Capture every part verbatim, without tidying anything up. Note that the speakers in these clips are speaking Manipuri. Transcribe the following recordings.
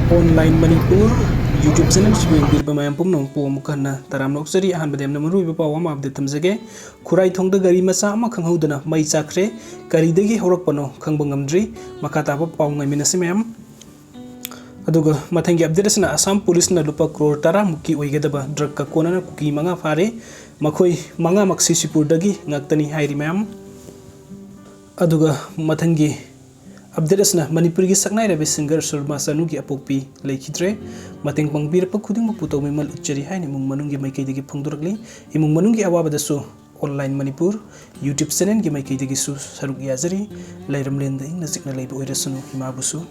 Online Manipur YouTube channel ꯁꯤꯕꯨ ꯌꯦꯡꯕꯤꯔꯤꯕ ꯃꯌꯥꯝ ꯄꯨꯝꯅꯃꯛꯄꯨ ꯑꯃꯨꯛ ꯍꯟꯅ ꯇꯔꯥꯝꯅ ꯑꯣꯛꯆꯔꯤ꯫ ꯑꯍꯥꯟꯕꯗ ꯌꯥꯝꯅ ꯃꯔꯨꯑꯣꯏꯕ ꯄꯥꯎ ꯑꯃ update ꯊꯝꯖꯒꯦ꯫ ꯈꯨꯔꯥꯏꯊꯣꯡꯗ ꯒꯥꯔꯤ ꯃꯆꯥ ꯑꯃ ꯈꯪꯍꯧꯗꯅ ꯃꯩ ꯆꯥꯛꯈ꯭ꯔꯦ꯫ ꯀꯔꯤꯗꯒꯤ ꯍꯧꯔꯛꯄꯅꯣ ꯈꯪꯕ ꯉꯝꯗ꯭ꯔꯤ꯫ ꯃꯈꯥ ꯇꯥꯕ ꯄꯥꯎ ꯉꯥꯏꯃꯤꯟꯅꯁꯤ ꯃꯌꯥꯝ꯫ ꯑꯗꯨꯒ ꯃꯊꯪꯒꯤ update ꯑꯁꯤꯅ ꯑꯁꯥꯝ ꯄꯨꯂꯤꯁꯅ ꯂꯨꯄꯥ ꯀ꯭ꯔꯣꯔ ꯇꯔꯥ ꯃꯨꯛꯀꯤ ꯑꯣꯏꯒꯗꯕ drug ꯀ ꯀꯣꯟꯅꯅ ꯀꯨꯀꯤ ꯃꯉꯥ ꯐꯥꯔꯦ꯫ ꯃꯈꯣꯏ ꯃꯉꯥꯃꯛ ꯁꯤꯁꯤꯄꯨꯔꯗꯒꯤ ꯉꯥꯛꯇꯅꯤ ꯍꯥꯏꯔꯤ ꯃꯌꯥꯝ꯫ ꯑꯗꯨꯒ ꯃꯊꯪꯒꯤ update ꯑꯁꯤꯅ ꯃꯅꯤꯄꯨꯔꯒꯤ ꯁꯛꯅꯥꯏꯔꯕꯤ singer ꯁꯨꯔꯃꯥ ꯆꯅꯨꯒꯤ ꯑꯄꯣꯛꯄꯤ ꯂꯩꯈꯤꯗ꯭ꯔꯦ꯫ ꯃꯇꯦꯡ ꯄꯥꯡꯕꯤꯔꯛꯄ ꯈꯨꯗꯤꯡꯃꯛꯄꯨ ꯇꯧꯕꯤꯃꯜ ꯎꯠꯆꯔꯤ ꯍꯥꯏꯅ ꯏꯃꯨꯡ ꯃꯅꯨꯡꯒꯤ ꯃꯥꯏꯀꯩꯗꯒꯤ ꯐꯣꯡꯗꯣꯔꯛꯂꯤ꯫ ꯏꯃꯨꯡ ꯃꯅꯨꯡꯒꯤ ꯑꯋꯥꯕꯗꯁꯨ Online Manipur YouTube channel ꯒꯤ ꯃꯥꯏꯀꯩꯗꯒꯤꯁꯨ ꯁꯔꯨꯛ ꯌꯥꯖꯔꯤ꯫ ꯂꯩꯔꯝꯂꯦꯟꯗ ꯏꯪꯅ ꯆꯤꯛꯅ ꯂꯩꯕ ꯑꯣꯏꯔꯁꯅꯨ ꯏꯃꯥꯕꯨꯁꯨ꯫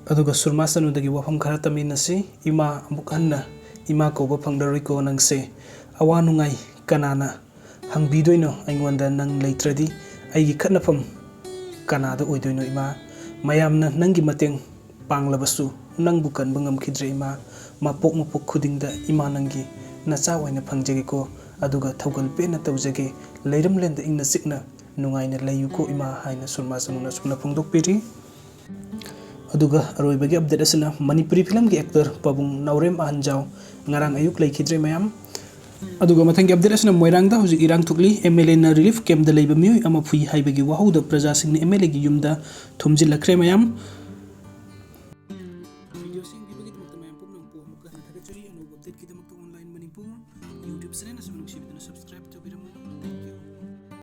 ꯑꯗꯨꯒ ꯁꯨꯔꯃꯥ ꯆꯅꯨꯗꯒꯤ ꯋꯥꯐꯝ ꯈꯔ ꯇꯝꯃꯤꯟꯅꯁꯤ꯫ ꯏꯃꯥ, ꯑꯃꯨꯛ ꯍꯟꯅ ꯏꯃꯥ ꯀꯧꯕ ꯐꯪꯂꯔꯣꯏꯀꯣ ꯅꯪꯁꯦ꯫ ꯑꯋꯥ ꯅꯨꯡꯉꯥꯏ ꯀꯅꯥꯅ ꯍꯪꯕꯤꯗꯣꯏꯅꯣ ꯑꯩꯉꯣꯟꯗ? ꯅꯪ ꯂꯩꯇ꯭ꯔꯗꯤ ꯑꯩꯒꯤ ꯈꯠꯅꯐꯝ ꯀꯅꯥꯗ ꯑꯣꯏꯗꯣꯏꯅꯣ ꯏꯃꯥ? ꯃꯌꯥꯝꯅ ꯅꯪꯒꯤ ꯃꯇꯦꯡ ꯄꯥꯡꯂꯕꯁꯨ ꯅꯪꯕꯨ ꯀꯟꯕ ꯉꯝꯈꯤꯗ꯭ꯔꯦ ꯏꯃꯥ꯫ ꯃꯄꯣꯛ ꯃꯄꯣꯛ ꯈꯨꯗꯤꯡꯗ ꯏꯃꯥ ꯅꯪꯒꯤ ꯅꯆꯥ ꯑꯣꯏꯅ ꯐꯪꯖꯒꯦꯀꯣ꯫ ꯑꯗꯨꯒ ꯊꯧꯒꯜ ꯄꯦꯟꯅ ꯇꯧꯖꯒꯦ꯫ ꯂꯩꯔꯝꯂꯦꯟꯗ ꯏꯪꯅ ꯆꯤꯛꯅ ꯅꯨꯡꯉꯥꯏꯅ ꯂꯩꯌꯨꯀꯣ ꯏꯃꯥ ꯍꯥꯏꯅ ꯁꯨꯔꯃꯥ ꯆꯅꯨꯅ ꯑꯁꯨꯝꯅ ꯐꯣꯡꯗꯣꯛꯄꯤꯔꯤ꯫ ꯑꯗꯨꯒ ꯑꯔꯣꯏꯕꯒꯤ update ꯑꯁꯤꯅ ꯃꯅꯤꯄꯨꯔꯤ film ꯒꯤ actor ꯄꯥꯕꯨꯡ ꯅꯥꯎꯔꯦꯝ ꯑꯍꯟꯖꯥꯎ ꯉꯔꯥꯡ ꯑꯌꯨꯛ ꯂꯩꯈꯤꯗ꯭ꯔꯦ ꯃꯌꯥꯝ꯫ ꯑꯗꯨꯒ ꯃꯊꯪꯒꯤ update ꯑꯁꯤꯅ ꯃꯣꯏꯔꯥꯡꯗ ꯍꯧꯖꯤꯛ ꯏꯔꯥꯡ ꯊꯣꯛꯂꯤ꯫ MLA ꯅ relief camp ꯇ ꯂꯩꯕ ꯃꯤꯑꯣꯏ ꯑꯃ ꯐꯨꯏ ꯍꯥꯏꯕꯒꯤ ꯋꯥꯍꯧꯗ ꯄ꯭ꯔꯖꯥꯁꯤꯡꯅ MLA ꯒꯤ ꯌꯨꯝꯗ ꯊꯨꯝꯖꯤꯜꯂꯛꯈ꯭ꯔꯦ ꯃꯌꯥꯝ꯫